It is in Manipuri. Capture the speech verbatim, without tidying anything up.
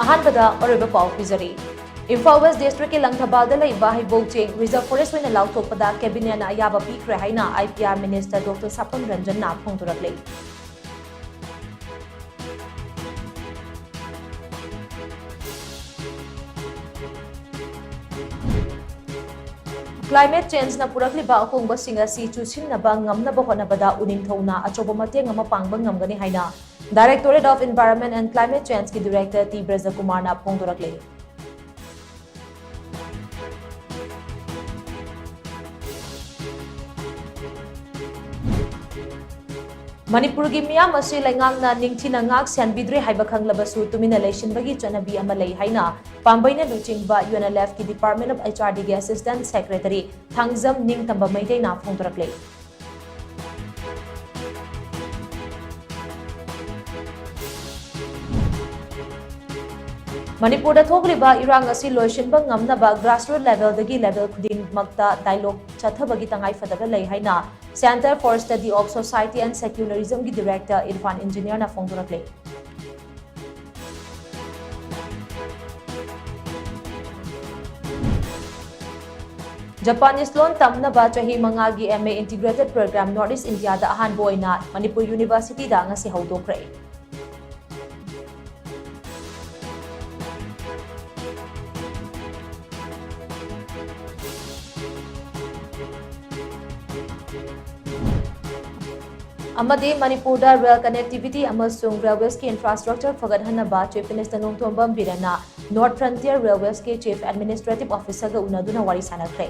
ꯑꯍꯥꯟꯕꯗ ꯑꯔꯣꯏꯕ ꯄꯥꯎ ꯄꯤꯖꯔꯤ꯫ ꯏꯝꯐꯥꯜ ꯋꯦꯁ ꯗꯤꯁꯇ꯭ꯔꯤꯛꯀꯤ ꯂꯪꯊꯕꯥꯜꯗ ꯂꯩꯕ ꯍꯩꯕꯣꯛ ꯆꯤꯡ ꯔꯤꯖꯔꯚ ꯐꯣꯔꯦꯁ ꯑꯣꯏꯅ ꯂꯥꯎꯊꯣꯛꯄꯗ ꯀꯦꯕꯤꯅꯦꯠꯅ ꯑꯌꯥꯕ ꯄꯤꯈ꯭ꯔꯦ ꯍꯥꯏꯅ I P R minister doctor Sapam ꯔꯟꯖꯟꯅ ꯐꯣꯡꯗꯣꯔꯛꯂꯤ꯫ Climate changeꯅ ꯄꯨꯔꯛꯂꯤꯕ ꯑꯍꯣꯡꯕꯁꯤꯡ ꯑꯁꯤ ꯆꯨꯁꯤꯟꯅꯕ ꯉꯝꯅꯕ ꯍꯣꯠꯅꯕꯗ ꯎꯅꯤꯡꯊꯧꯅ ꯑꯆꯧꯕ ꯃꯇꯦꯡ ꯑꯃ ꯄꯥꯡꯕ ꯉꯝꯒꯅꯤ ꯍꯥꯏꯅ Directorate of Environment and Climate Changeꯀꯤ Director ꯇꯤ ꯕ꯭ꯔꯖꯀꯨꯃꯥꯔꯅ ꯐꯣꯡꯗꯣꯔꯛꯂꯤ꯫ ꯃꯅꯤꯄꯨꯔꯒꯤ ꯃꯤꯌꯥꯝ ꯑꯁꯤ ꯂꯩꯉꯥꯛꯅ ꯅꯤꯡꯊꯤꯅ ꯉꯥꯛ ꯁꯦꯟꯕꯤꯗ꯭ꯔꯦ ꯍꯥꯏꯕ ꯈꯪꯂꯕꯁꯨ ꯇꯨꯃꯤꯟꯅ ꯂꯩꯁꯤꯟꯕꯒꯤ ꯆꯠꯅꯕꯤ ꯑꯃ ꯂꯩ ꯍꯥꯏꯅ ꯄꯥꯝꯕꯩꯅ ꯂꯨꯆꯤꯡꯕ UNLFꯀꯤ Department of HRDꯒꯤ Assistant Secretary Thangjam ꯅꯤꯡꯇꯝꯕ ꯃꯩꯇꯩꯅ ꯐꯣꯡꯗꯣꯔꯛꯂꯤ꯫ ꯃꯅꯤꯄꯨꯔꯗ ꯊꯣꯛꯂꯤꯕ ꯏꯔꯥꯡ ꯑꯁꯤ ꯂꯣꯏꯁꯤꯟꯕ ꯉꯝꯅꯕ grassroot levelꯗꯒꯤ level ꯈꯨꯗꯤꯡꯃꯛꯇ dialogue ꯆꯠꯊꯕꯒꯤ ꯇꯉꯥꯏꯐꯗꯕ ꯂꯩ ꯍꯥꯏꯅ Centre for Study of Society and Secularismꯒꯤ Director Irfan ꯏꯟꯖꯤꯅꯤꯌꯔꯅ ꯐꯣꯡꯗꯣꯔꯛꯂꯤ꯫ Japanese ꯂꯣꯟ ꯇꯝꯅꯕ ꯆꯍꯤ ꯃꯉꯥꯒꯤ MA Integrated Program North East Indiaꯗ ꯑꯍꯥꯟꯕ ꯑꯣꯏꯅ ꯃꯅꯤꯄꯨꯔ Universityꯗ ꯉꯁꯤ ꯍꯧꯗꯣꯛꯈ꯭ꯔꯦ꯫ ꯑꯃꯗꯤ ꯃꯅꯤꯄꯨꯔꯗ rail connectivity ꯑꯃꯁꯨꯡ railwaysꯀꯤ infrastructure ꯐꯒꯠꯍꯟꯅꯕ Chief Minister Nongthombam ꯕꯤꯔꯦꯟꯅ North Frontier Railwaysꯀꯤ Chief Administrative Officerꯒ ꯎꯅꯗꯨꯅ ꯋꯥꯔꯤ ꯁꯥꯟꯅꯈ꯭ꯔꯦ꯫